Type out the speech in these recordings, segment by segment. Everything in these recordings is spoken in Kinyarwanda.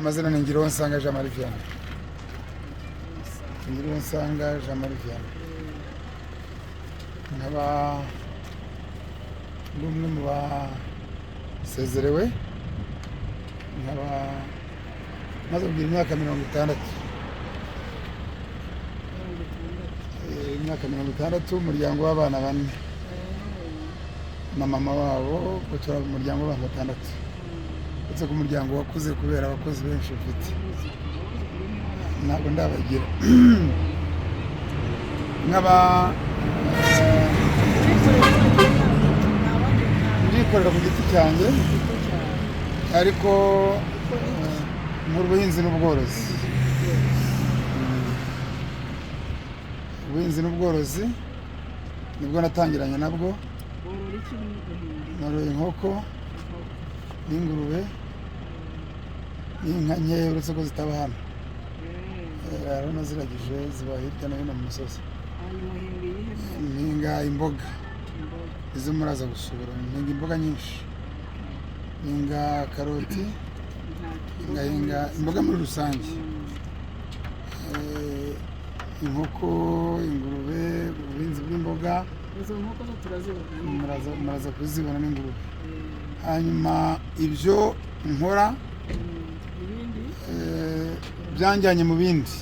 Amazina ni Ngiruwonsanga Jean Marie Vianney. Ngiruwonsanga Jean Marie Vianney, nkaba ndi umwe mu basezerewe, nkaba maze kugira imyaka 60. 60. Imyaka 60, umuryango w'abana bane na mama wabo, ubwo turi umuryango w'abantu batandatu, uretse ko umuryango wakuze kubera abakozi benshi mfite, ntabwo ndabagira. Nkaba ndikorera ku giti cyanjye, ariko mu buhinzi n'ubworozi. Ubuhinzi n'ubworozi nibwo natangiranye nabwo. Worora iki n'uguhinga? Noroye inkoko n'ingurube n'inka nkeya, uretse ko zitaba hano. Hariho naziragije, ziba hirya no hino mu misozi. Hanyuma uhinga iyihe myaka? Mpinga imboga. Imboga. Izo muraza gusura. Mpinga imboga nyinshi, mpinga karoti, ngahinga imboga muri rusange. Inkoko, ingurube, ubuhinzi bw'imboga. Izo nkoko zo turazibona? Muraza kuzibona, n'ingurube. Hanyuma ibyo nkora Ibindi? Byanjyanye mu bindi.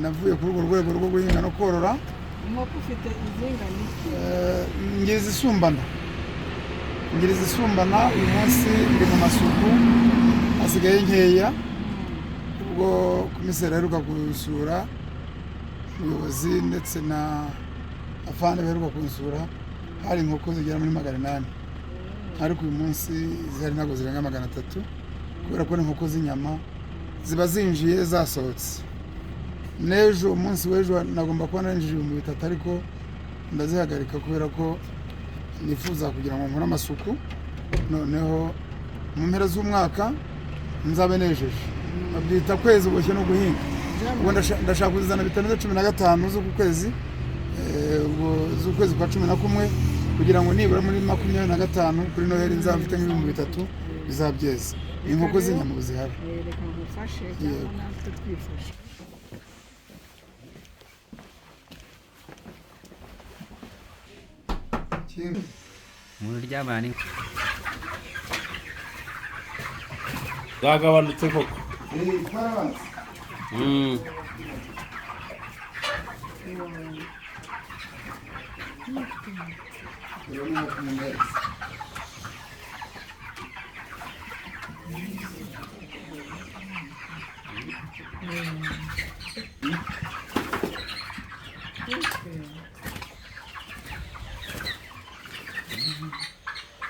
Navuye kuri urwo rwego rwo guhinga no korora. Inkoko ufite izingana iki? Ngira izisumbana, ngira izisumbana. Uyu munsi ndi mu masuku, hasigaye nkeya. Ubwo komiseri aheruka gusura, umuyobozi ndetse na afande baheruka kunsura, hari inkoko zigera muri 800, ariko uyu munsi zihari ntabwo zirenga 300, kubera ko n'inkoko z'inyama ziba zinjiye zasohotse. N'ejo, umunsi w'ejo nagomba kuba narinjije 3000, ariko ndazihagarika kubera ko nifuza kugira ngo nkore amasuku, noneho mu mpera z'umwaka nzabe nejeje. Babyita kwezi uboshye no guhinga. Ubwo ndashaka kuzizana bitarenze 15 z'uku kwezi, ubwo z'ukwezi kwa 11, kugira ngo nibura muri 25 kuri Noheli nzaba mfite nk'3000 bizabyeza. Inkoko z'inyama ubu zihari. Reka ngufashe cyangwa Yego. natwe twifashe. Umuntu uryamana ni Zagabanutse koko. Twarabanze. Rero ni nko mu mezi.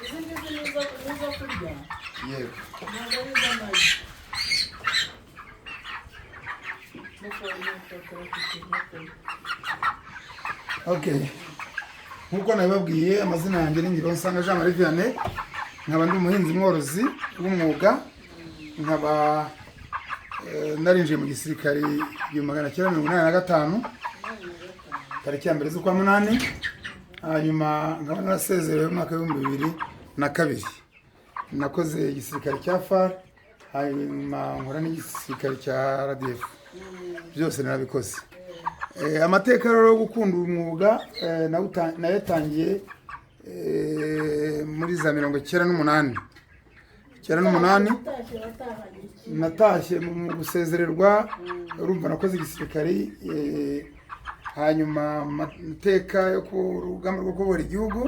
Izi ngizi ni izo kurya? Yego. Ntabwo ari iz'amagi. Okay, nk'uko nabibabwiye, amazina yanjye ni Ngiruwonsanga Jean Marie Vianney, nkaba ndi umuhinzi mworozi w'umwuga, nkaba narinjiye mu gisirikare 1985, tariki ya 1 z'ukwa munani, hanyuma nkaba narasezerewe mu mwaka w'2002. Nakoze igisirikare cya FAR, hanyuma nkora n'igisirikare cya RDF, byose narabikoze. Amateka rero yo gukunda umwuga nayatangiye muri za 98, 98. Utashye watahanye iki? Natashye mu gusezererwa. Urumva nakoze igisirikari, hanyuma amateka yo ku rugamba rwo kubohora igihugu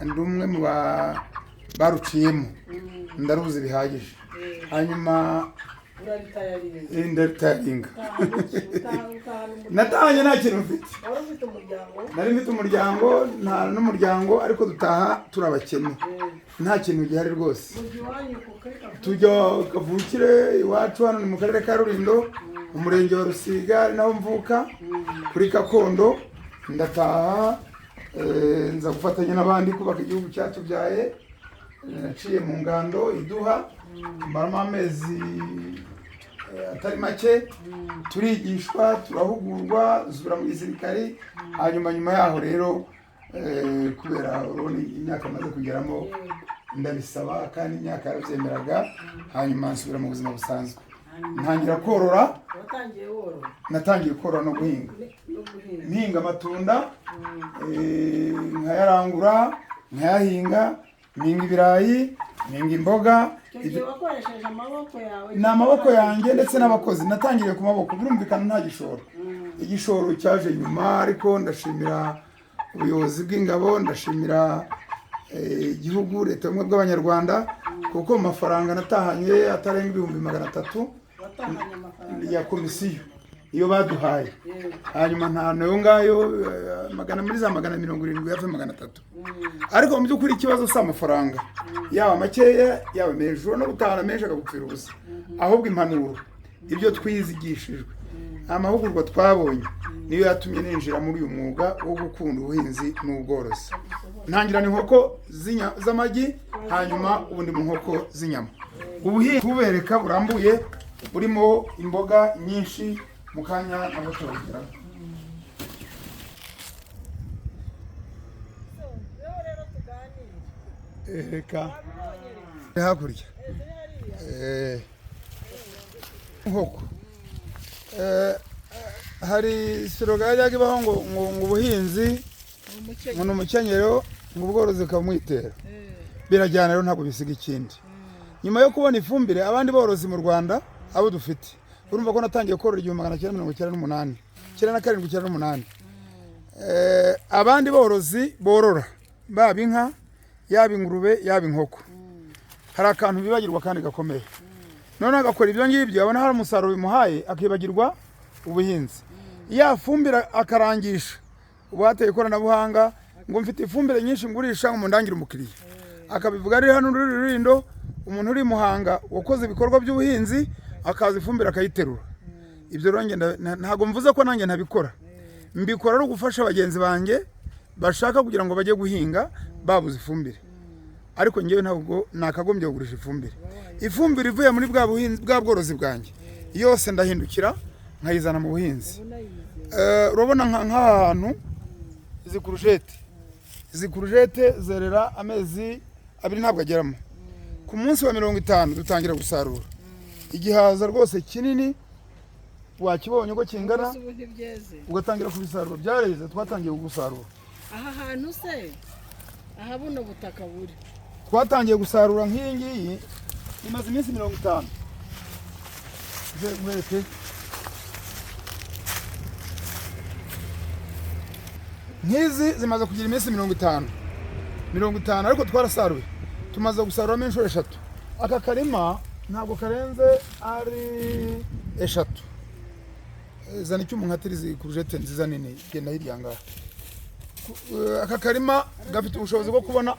ndi umwe mu baruciyemo, ndaruzi bihagije. Hanyuma Uraritayaringa? Ndaritayaringa. Utahana umuryango? Natahanye nta kintu mfite. Wari ufite umuryango? Nari mfite umuryango, nta n'umuryango, ariko dutaha turi abakene, nta kintu gihari rwose. Mujya iwanyu ku karere? Tujya kavukire iwacu, hano ni mu karere ka Rulindo, umurenge wa Rusiga, ari naho mvuka kuri gakondo. Ndataha, nza gufatanya n'abandi kubaka igihugu cyatubyaye. Naciye mu ngando iduha tumaramo amezi atari make, turigishwa, turahugurwa, dusubira mu gisirikari. Hanyuma nyuma yaho rero, kubera urabona imyaka maze kugeramo, Ndabisaba kandi imyaka yarabyemeraga. Hanyuma nsubira mu buzima busanzwe, ntangira korora. Watangiye worora? Natangiye korora no guhinga. No guhinga. Mpinga amatunda, nkayarangura, nkayahinga, mpinga ibirayi, mpinga imboga. Icyo gihe wakoresheje amaboko yawe? Ni amaboko yanjye ndetse n'abakozi. Natangiriye ku maboko, birumvikana nta gishoro. Igishoro cyaje nyuma, ariko ndashimira ubuyobozi bw'ingabo, ndashimira igihugu, Leta y'Ubumwe bw'Abanyarwanda, kuko mu mafaranga natahanye atarenga 300,000. Watahanye amafaranga? Ya komisiyo iyo baduhaye. Hanyuma nta nayo ngayo, magana muri za 170 yavuye 300. Ariko mu by'ukuri ikibazo si amafaranga, yaba makeya yaba menshi, ushobora no gutahana menshi akagupfira ubusa. Ahubwo impanuro, ibyo twizigishijwe, amahugurwa twabonye, niyo yatumye ninjira muri uyu mwuga wo gukunda ubuhinzi n'ubworozi. Ntangirana inkoko z'amagi, hanyuma ubundi mu nkoko z'inyama. Ubuhinzi tubereka burambuye, burimo imboga nyinshi, mu kanya nabwo turabugeraho. Rero rero tuganire. Reka. Wabibonye rero? Hakurya. Ziri hariya. Inkoko. Hari slogan yajyaga ibaho ngo ubuhinzi ngo ni umukenyero, ngo ubworozi bukaba umwitero. Birajyana rero, ntabwo bisiga ikindi. Nyuma yo kubona ifumbire, abandi borozi mu Rwanda abo dufite, urumva ko natangiye korora 1998, 97, 98. Abandi borozi borora, baba inka, yaba ingurube, yaba inkoko, hari akantu bibagirwa kandi gakomeye. Noneho agakora ibyo ngibyo, abona hari umusaruro bimuhaye, akibagirwa ubuhinzi. Ya fumbire akarangisha. Ubu hateye ikoranabuhanga, ngo mfite ifumbire nyinshi ngurisha, ngo mundangire umukiriya. Akabivuga ari hano muri Rurindo, umuntu uri i Muhanga wakoze ibikorwa by'ubuhinzi akaza, ifumbire akayiterura. Ibyo rero njye ntabwo mvuze ko nanjye ntabikora. Mbikora ari ugufasha bagenzi banjye bashaka kugira ngo bajye guhinga babuze ifumbire. Ariko ngewe ntabwo nakagombye kugurisha ifumbire. Ifumbire ivuye muri bwa buhinzi, bwa bworozi bwanjye, yose ndahindukira nkayizana mu buhinzi. Urabona nk'aha hantu izi courgette zerera amezi 2, ntabwo ageramo. Ku munsi wa 50 dutangira gusarura igihaza rwose kinini, wakibonye uko kingana. Ubu ntibyeze? Ugatangira kubisarura. Byareze, twatangiye gusarura. Aha hantu se, aha buno butaka buri? Twatangiye gusarura nk'iyi ngiyi imaze iminsi 50. Nze nkwereke. Nk'izi zimaze kugira iminsi 50, 50, ariko twarasaruye, tumaze gusaruramo inshuro eshatu. Aka karima ntabwo karenze ari eshatu. Zana icyuma nkatira izi courgette nziza nini. Genda hirya ngaha. Aka karima gafite ubushobozi bwo kubona,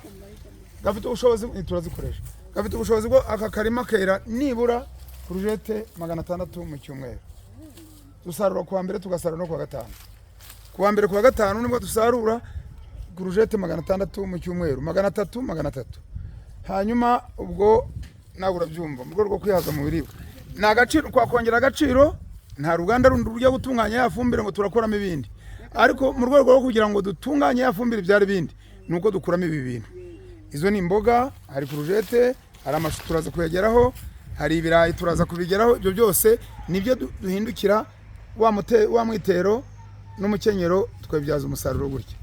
gafite ubushobozi, turazikoresha, gafite ubushobozi bwo, aka karima kera nibura courgette 600 mu cyumweru. Dusarura kuwa mbere, tugasarura no kuwa gatanu. Kuwa mbere, kuwa gatanu nibwo dusarura courgette 600 mu cyumweru, 300, 300. Hanyuma ubwo nawe urabyumva, mu rwego rwo kwihaza mu biribwa, ni agaciro twakongera agaciro. Nta ruganda rundi rujya gutunganya ya fumbire ngo turakoramo ibindi, ariko mu rwego rwo kugira ngo dutunganye ya fumbire ibyara ibindi, ni uko dukuramo ibi bintu. Izo ni imboga, hari courgette, hari amashu turaza kuyageraho, hari ibirayi turaza kubigeraho. Ibyo byose nibyo duhindukira wa mwitero n'umukenyero, tukabibyaza umusaruro gutya.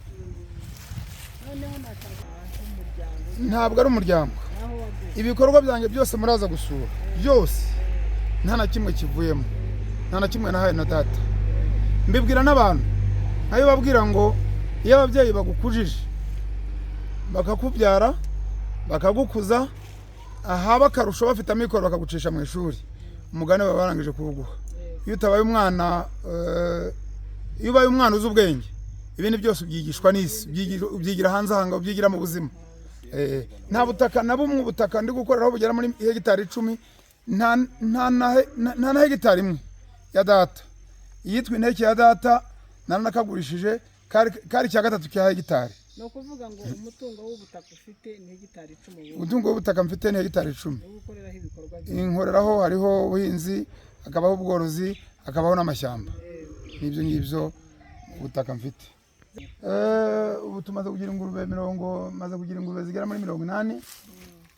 Noneho nashaka umuryango. Ntabwo ari umuryango. Naho waguye? Ibikorwa byanjye byose muraza gusura byose, nta na kimwe kivuyemo, nta na kimwe nahaye na data. Mbibwira n'abantu nkayo babwira ngo iyo ababyeyi bagukujije, bakakubyara, bakagukuza, ahaba akarusho bafite amikoro, bakagucisha mu ishuri, umugani baba barangije kuwuguha. Iyo utabaye umwana, iyo ubaye umwana uzi ubwenge, ibindi byose ubyigishwa n'isi, ubyigira hanze ahanga, ubyigira mu buzima. Nta butaka na bumwe, ubutaka ndi gukoreraho bugera muri hegitari 10, nta na hegitari imwe ya data. Iyitwa inteke ya data naranakagurishije, kari icya gatatu cya hegitari. Ni ukuvuga ngo umutungo w'ubutaka ufite ni hegitari 10 ubu? Umutungo w'ubutaka mfite ni hegitari 10. Niwo ukoreraho ibikorwa byawe? Inkoreraho, hariho ubuhinzi, hakabaho ubworozi, hakabaho n'amashyamba. N'ibyo ngibyo ubutaka mfite. Ubu tumaze kugira ingurube mirongo, maze kugira ingurube zigera muri 80.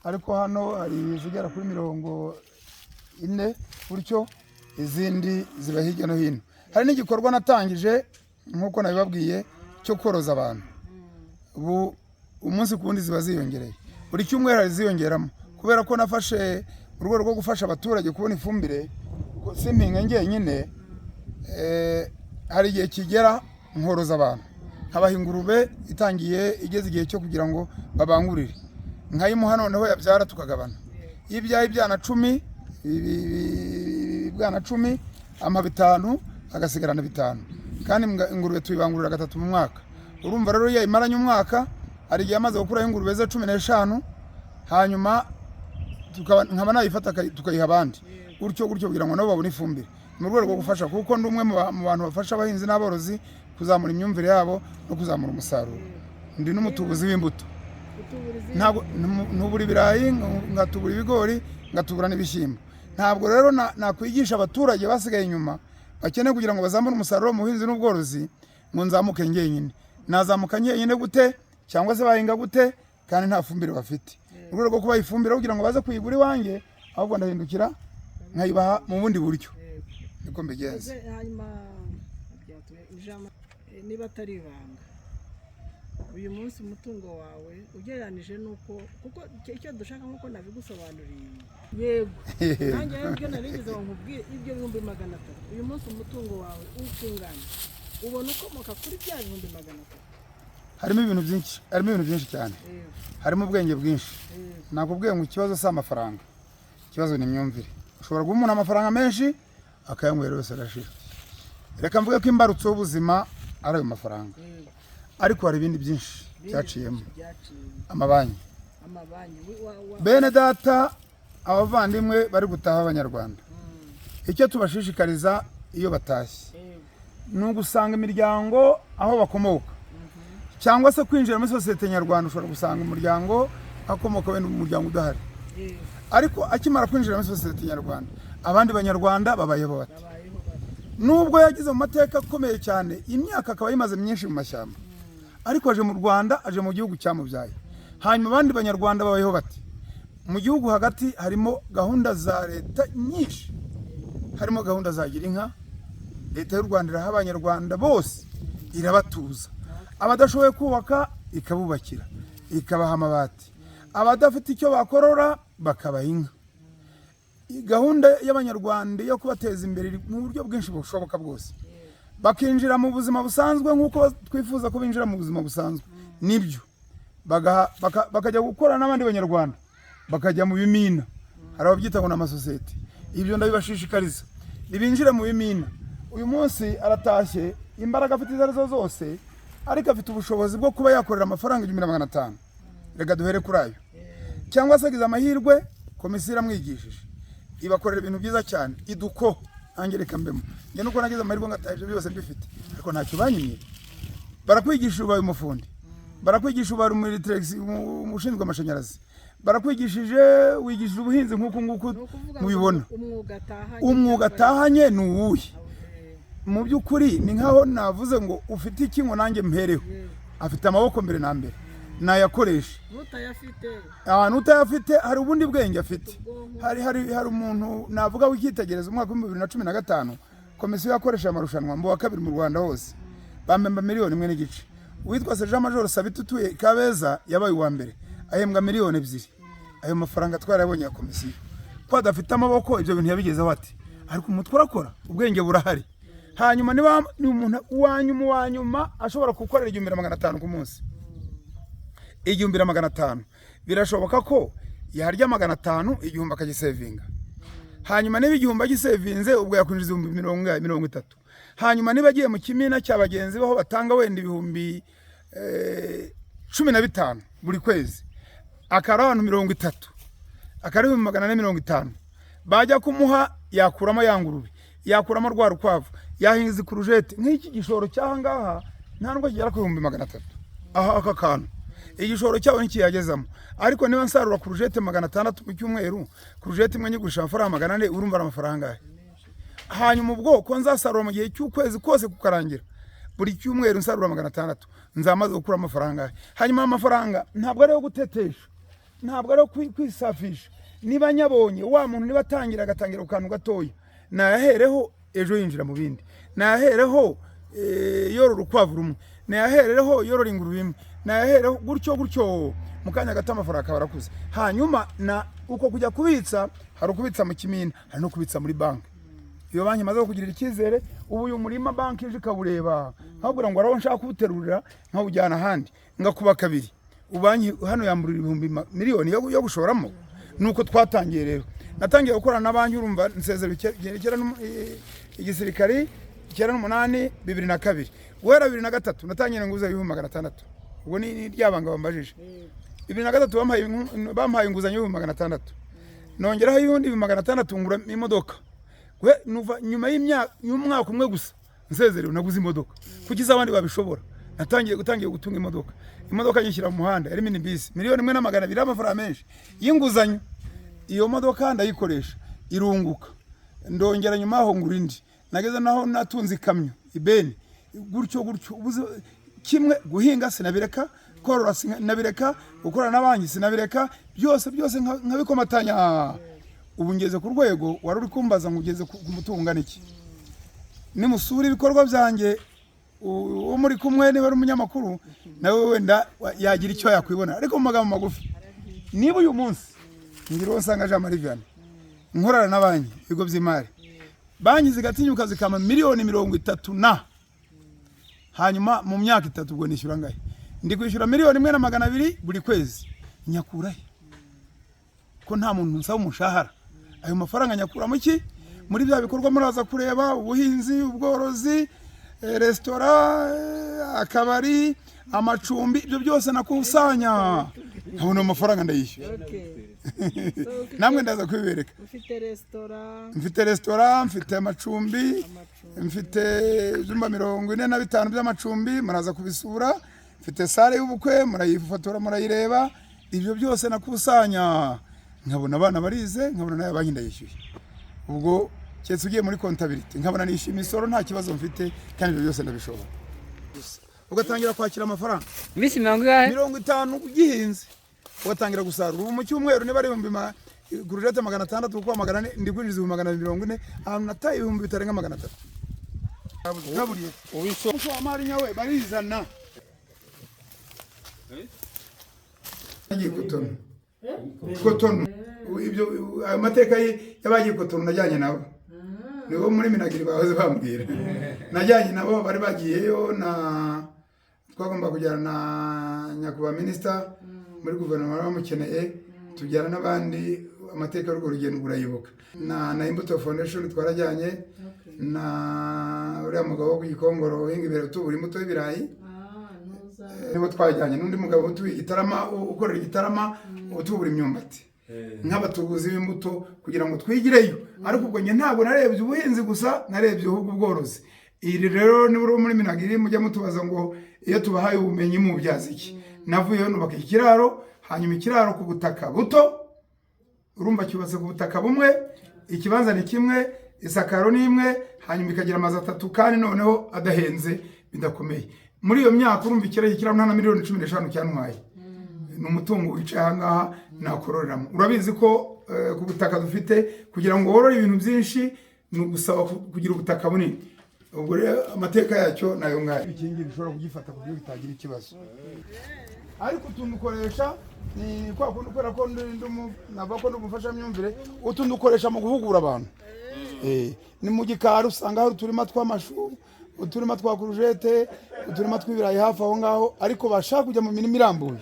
Ariko hano hari izigera kuri 40 gutyo, izindi ziba hirya no hino. Hari n'igikorwa natangije nk'uko nabibabwiye cyo koroza abantu. Ubu umunsi ku wundi ziba ziyongereye, buri cyumweru hari iziyongeramo, kubera ko nafashe mu rwego rwo gufasha abaturage kubona ifumbire, kuko simpinga njyenyine. Hari igihe kigera nkoroza abantu, nkabaha ingurube itangiye igeze igihe cyo kugira ngo babangurire, nkayimuha, noneho yabyara tukagabana. Iyo ibyaye ibyana 10, ibibwana 10, ampa 5, agasigarana 5. Kandi ingurube tuyibangurira gatatu mu mwaka. Urumva rero, iyo yayimaranye umwaka, hari igihe amaze gukuraho ingurube ze 15, hanyuma nkaba nayifata tukayiha abandi gutyo gutyo, kugira ngo nabo babone ifumbire, mu rwego rwo gufasha, kuko ndi umwe mu bantu bafasha abahinzi n'aborozi kuzamura imyumvire yabo no kuzamura umusaruro. Ndi n'umutubuzi w'imbuto. Utuburizi? Ntabwo ntubura ibirayi, ngatubura ibigori, ngatubura n'ibishyimbo. Ntabwo rero nakwigisha abaturage basigaye inyuma bakeneye kugira ngo bazamure umusaruro mu buhinzi n'ubworozi ngo nzamuke njyenyine. Nazamuka njyenyine gute, cyangwa se bahinga gute kandi nta fumbire bafite? Mu rwego rwo kubaha ifumbire kugira ngo baze kuyigura iwanjye, ahubwo ndahindukira nkayibaha mu bundi buryo. Niko mbigenza. Ese hanyuma byatumye ijambo, niba atari ibanga, uyu munsi umutungo wawe ugereranije n'uko, kuko icyo dushaka nk'uko nabigusobanuriye, yego, nanjye rero ibyo narigeze ngo nkubwire, ibyo 300,000, uyu munsi umutungo wawe ukungana ubona ukomoka kuri bya 300,000? Harimo ibintu byinshi, harimo ibintu byinshi cyane. Harimo ubwenge bwinshi. Nakubwiye ngo ikibazo si amafaranga, ikibazo ni imyumvire. Ushobora guha umuntu amafaranga menshi akayanywera yose arashira. Reka mvuge ko imbarutso y'ubuzima ari ayo mafaranga, ariko hari ibindi byinshi byaciyemo. Byaciyemo. Amabanki. Amabanki Bene data, abavandimwe bari gutaha, abanyarwanda, icyo tubashishikariza iyo batashye ni ugusanga imiryango aho bakomoka, cyangwa se kwinjira muri sosiyete nyarwanda. Ushobora gusanga umuryango akomoka wenda umuryango udahari, ariko akimara kwinjira muri sosiyete nyarwanda, abandi banyarwanda babayeho bate? Babayeho bate? Nubwo yagize mu mateka akomeye cyane, imyaka akaba yimaze myinshi mu mashyamba, ariko aje mu Rwanda, aje mu gihugu cyamubyaye. Hanyuma abandi banyarwanda babayeho bate? Mu gihugu hagati harimo gahunda za leta nyinshi, harimo gahunda za gira inka. Leta y'u Rwanda iraha abanyarwanda bose, irabatuza. Abadashoboye kubaka ikabubakira, ikabaha amabati. Abadafite icyo bakorora bakabaha inka. Gahunda y'abanyarwanda yo kubateza imbere iri mu buryo bwinshi bushoboka bwose, bakinjira mu buzima busanzwe nk'uko twifuza ko binjira mu buzima busanzwe. Nibyo, bakajya gukora n'abandi banyarwanda, bakajya mu bimina. Hari ababyita ngo ni amasosiyete. Ibyo ndabibashishikariza, ntibinjire mu bimina. Uyu munsi aratashye, imbaraga afite izo arizo zose, ariko afite ubushobozi bwo kuba yakorera amafaranga 1500, reka duhere kuri ayo, cyangwa se agize amahirwe komisiyo iramwigishije, ibakorera ibintu byiza cyane. Iduko nanjye reka mbemo njye, nuko nagize amahirwe ngataha ibyo byose mbifite, ariko ntacyo banyimye. Barakwigisha ubaye umufundi, barakwigisha ubaye umuelectricien, ushinzwe amashanyarazi, barakwigishije wigishije ubuhinzi nk'uku nguku Ni ukuvuga ngo mubibona. Umwuga atahanye Umwuga cyangwa- atahanye ni uwuhe? Mu by'ukuri ni nkaho navuze ngo ufite iki ngo nanjye mpereho. Afite amaboko mbere na mbere, nayakoresha. N'utayafite? Ahantu utayafite hari ubundi bwenge afite. Ubwonko. Hari umuntu navuga w'icyitegererezo. Umwaka wa 2015 komisiyo yakoresheje amarushanwa mu wa kabiri mu Rwanda hose, bampemba 1.5 miliyoni. Uwitwa Sergent Major Sabiti utuye i Kabeza yabaye uwa mbere, ahembwa 2 miliyoni. Ayo mafaranga twarayabonye ya komisiyo. Ko adafite amaboko, ibyo bintu yabigezeho ati? Ariko umutwe urakora, ubwenge burahari. Hanyuma niba ni umuntu uwa nyuma uwa nyuma ashobora gukorera 1500 ku munsi, 1500 birashoboka ko yarya 500, 1000 akagisevinga. Hanyuma niba 1000 agisevinze, ubwo yakwinjiza 30,000. Hanyuma niba agiye mu kimina cya bagenzi be aho batanga wenda 15,000 buri kwezi, akaba abantu 30, akaba ari 450,000 bajya kumuha, yakuramo ya ngurube, yakuramo rwa rukwavu, yahinze courgette. Nk'iki gishoro cy'aha ngaha nta nubwo kigera ku 300,000. Aha aka kantu igishoro cyabo ntikiyagezamo. Ariko niba nsarura courgette 600 mu cyumweru, courgette imwe nyigurisha amafaranga 400, urumva ari amafaranga angahe? Hanyuma ubwo ko nzasarura mu gihe cy'ukwezi kose kukarangira, buri cyumweru nsarura 600, nzamaze gukura amafaranga angahe? Hanyuma amafaranga ntabwo ari ayo gutetesha. Ntabwo ari kwisafisha. Niba nyabonye wa muntu, niba atangira, agatangira ku kantu gatoya, nayahereho ejo yinjira mu bindi, nayahereho yorora urukwavu rumwe, nayahereho yorora ingurube imwe, nayahereho gutyo gutyo, mu kanya gato amafaranga akaba arakuze. Hanyuma na uko kujya kubitsa, hari ukubitsa mu kimina, hari no kubitsa muri banki. Iyo banki imaze kukugirira icyizere, ubu uyu murima banki ije ikawureba, nkabwira ngo araho nshaka kuwuterurira nkawujyana ahandi, ngakuba kabiri, banki hano yamburira ibihumbi miliyoni yo gushoramo. Nuko twatangiye rero, natangiye gukorana na banki. Urumva nsezera igisirikari 98, 2002. Guhera 2003 natangiye nguza 600,000. Ubwo ni rya banga bambajije. 2003 bampaye inguzanyo y'600,000, nongeraho ibindi 600,000, ngura imodoka. Nuva nyuma y'imyaka, y'umwaka umwe gusa nsezerewe, naguze imodoka. Kuki se abandi babishobora? Natangiye gutangiye gutunga imodoka, imodoka nyishyira mu muhanda, yari mini bisi, 1,200,000 y'amafaranga menshi y'inguzanyo. Iyo modoka ndayikoresha, irunguka, ndongera nyuma aho ngura indi. Nageze naho natunze ikamyo ibeni, gutyo gutyo. Kimwe guhinga sinabireka, korora sinabireka, gukorana na banki sinabireka, byose byose nkabikomatanya. Ubu ngeze ku rwego wari uri kumbaza ngo ugeze ku mutungo ungana iki. Nimusura ibikorwa byanjye, uwo muri kumwe niba ari umunyamakuru nawe wenda yagira icyo yakwibona. Ariko mu magambo magufi, niba uyu munsi ngira uwo nsanga Jean Marie Vianney, nkorana na banki, ibigo by'imari, banki zigatinyuka zikampa miliyoni 30, na hanyuma mu myaka 3 ubwo nishyura angahe? Ndi kwishyura 1,200,000 buri kwezi. Nyakurahe ko nta muntu nsaba umushahara? Ayo mafaranga nyakura mu ki? Muri bya bikorwa muraza kureba: ubuhinzi, ubworozi, resitora, akabari, amacumbi. Ibyo byose nakusanya nkabona ayo mafaranga ndayishyura. Okay. So, Namwe ndaza kubibereka. Ufite resitora? Mfite resitora, mfite amacumbi. Amacumbi. Mfite ibyumba 45 by'amacumbi, muraza kubisura. Mfite salle y'ubukwe, murayifotora, murayireba. Ibyo byose nakusanya nkabona abana barize, nkabona nayo banki ndayishyuye. Ubwo keretse ugiye muri comptabilité, nkabona nishyuye imisoro nta kibazo mfite, kandi ibyo byose ndabishobora. Ugatangira kwakira amafaranga Iminsi mirongo ingahe? 50 ugihinze, ugatangira gusarura. Ubu mu cyumweru niba ari ibihumbi courgette 600 kuko 400, ndi kwinjiza 240,000 ahantu nataye ibihumbi bitarenga 300 naburiye. Umushoramari nyawe barizana. Yagiye Cotonou, Cotonou, ibyo ayo mateka ye y'abagiye Cotonou najyanye nabo, nibo muri Minagiri bahoze bambwira. Najyanye nabo, bari bagiyeyo, na twagomba kujyana na nyakubahwa minisita muri guverinoma, bari bamukeneye, tujyana n'abandi. Amateka y'urwo rugendo urayibuka. Na Imbuto Foundation twarajyanye, na uriya mugabo wo ku Gikongoro uhinga ibirayi, utubura imbuto y'ibirayi. Ah, ntuza. Nibo twajyanye n'undi mugabo utuye Igitarama, ukorera Igitarama, utubura imyumbati, nk'abatubuzi b'imbuto, kugira ngo twigireyo. Ariko ubwo njye ntabwo narebye ubuhinzi gusa, narebye ahubwo ubworozi. Iri rero niba uri muri Minagiri, mujya mutubaza ngo iyo tubahaye ubumenyi mubyaza iki? Navuyeyo nubaka ikiraro. Hanyuma ikiraro ku butaka buto, urumva cyubatse ku butaka bumwe, ikibanza ni kimwe, isakaro ni imwe, hanyuma ikagira amazu atatu, kandi noneho adahenze bidakomeye. Muri iyo myaka, urumva ikiraro nta na miliyoni 15 cyantwaye. Ni umutungo wicaye aha ngaha nakororeramo. Urabizi ko ku butaka dufite, kugira ngo worore ibintu byinshi ni ugusaba kugira ubutaka bunini. Ubwo rero amateka yacyo nayo ngayo. Ikingi bishobora kugifata ku buryo bitagira ikibazo. Ariko utuntu ukoresha ni kwa kundi, kubera ko navuga ko ndi umufashamyumvire, utuntu ukoresha mu guhugura abantu. Ni mu gikari usanga hari uturima tw'amashu, uturima twa courgette, uturima tw'ibirayi hafi aho ngaho. Ariko bashaka kujya mu mirima irambuye,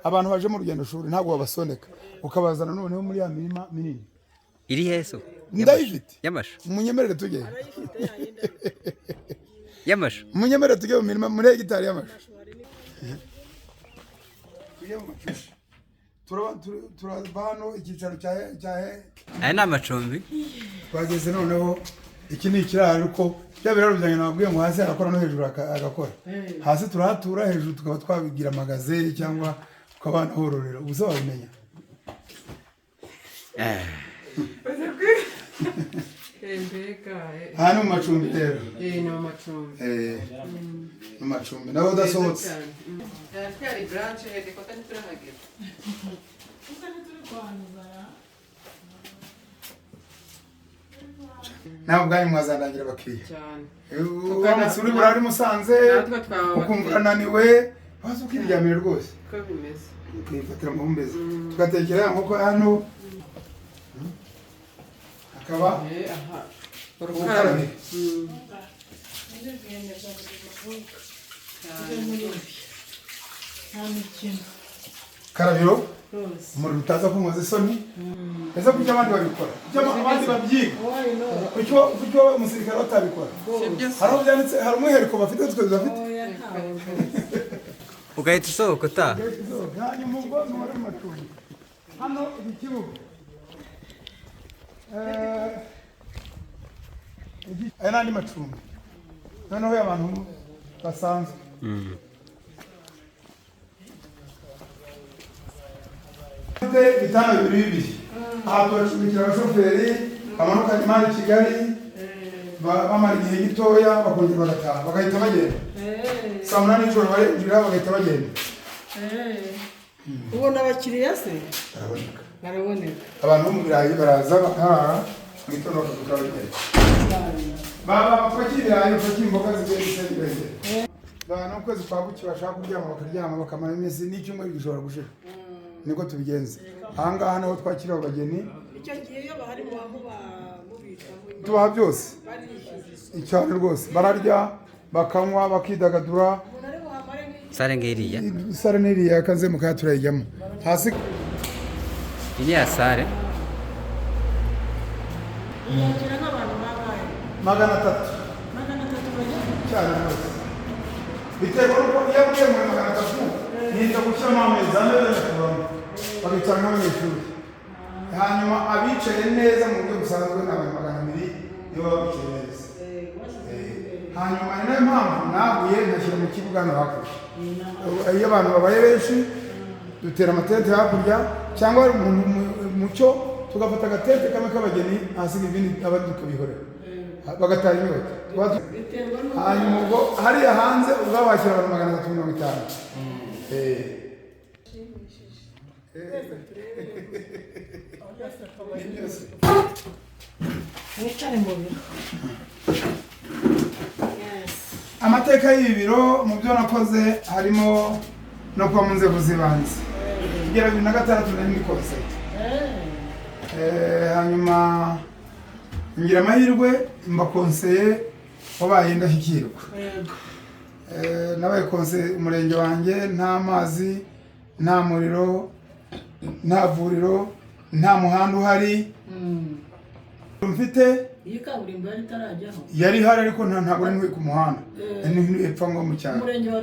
abantu baje mu rugendo shuri ntabwo babasondeka, ukabazana noneho muri ya mirima minini. Iri heso? Ndayifite. Y'amashu? Munyemerere tujye. Y'amashu. Munyemerere tujye mu mirima, muri hegitari y'amashu. Tujye mu mashu. Turava hano icyicaro cya Aya ni amacumbi. Twageze noneho. Iki ni ikiraro, ariko bya biraro byanjye nababwiye ngo hasi harakora no hejuru agakora. Hasi turahatura, hejuru tukaba twabigira magaze cyangwa tukaba wanahororera. Ubu se wabimenya? Mbega! Aha ni mu macumbi rero. Ni mu macumbi. Mu macumbi nawe udasohotse. Haracyari branch headquarter, ntiturahagera. Nawe ubwanyu mwazandangira abakiriya. Cyane. Uramutse uri burare i Musanze, Natwe twaba ukumva abakiriya. urananiwe, waza ukiryamira rwose. Uko bimeze. Ukifatira amahumbezi, tugatekera ya nkoko hano, hakaba Aha ubukarabiro. Nta mikino. Karabiro. Rwose. Umuriro utaza kunkoza isoni. Ese kuki abandi babikora, kuki abandi babyiga, kuki wowe umusirikare batabikora? Sibyo se? Hari aho byanditse, hari umwihariko bafite twe tudafite? Oya, ntawe rwose. Ugahita usohoka utaha. Hanyuma ubwo ntubare mu macumbi hano iki kibuga. Aya ni andi macumbi noneho y'abantu basanzwe. Mfite ibitanda bibiri bibiri aha, turacumbikira abashoferi bamanuka imari i Kigali, bamara igihe gitoya bakongera bagataha, bagahita bagenda saa 8 nijoro, barinjira bagahita bagenda. Ubona abakiriya se? Baraboneka. Baraboneka. Abantu bo mu birayi baraza bakarara, mu gitondo bakavuga bagenda, baba bapakiye ibirayi, bapakiye imboga zigiye gisenyi bagenda. Ba n'ukwezi kwa buki bashaka kuryama bakaryama, bakamara iminsi n'icyumweru gishobora gushira. Niko tubigenza. Ahangaha niho twakira abageni. Icyo gihe iyo bahari muba mubitaho? Tubaha byose. Barishyuza? Cyane rwose, bararya, bakanywa, bakidagadura. Umuntu ari buhamare nk'iki? Sare ngiriya. Sare n'iriya kaze mukaya turayijyamo hasi. Iyi ni ya sare. Yakira nk'abantu babaye 300. 300 bajya? Cyane rwose, biterwa n'uko iyo avuye muri 300 nita gushyiramo ameza, ameza akavamo bakicara nk'abanyeshuri. Hanyuma abicaye neza mu buryo busanzwe ni abantu 200 nibo baba bicaye neza. Hanyuma ni nayo mpamvu naguye ngashyira mu kibuga hano hakurya. Iyo abantu babaye benshi dutera amatente hakurya, cyangwa hari umuntu mucyo tugafata agatente kamwe k'abageni, ahasiga ibindi abandi tukabihorera bagataha inyota. Biterwa n'uko. Hanyuma ubwo hariya hanze ubwabo bakira abantu 350. Ni byose. Mwicare mu biro. Amateka y'ibi biro, mu byo nakoze harimo no kuba mu nzego z'ibanze. Kugera 2006 nari muri konseye. Hanyuma ngira amahirwe mba konseye wabaye indashyikirwa. Nabaye konseye umurenge wanjye nta mazi, nta muriro, nta vuriro, nta muhanda uhari mfite. Iyi kaburimbo yari itarajyaho? Yari ihari ariko ntabwo nari ku muhanda, nari epfo ngo mu cyaro. Umurenge wa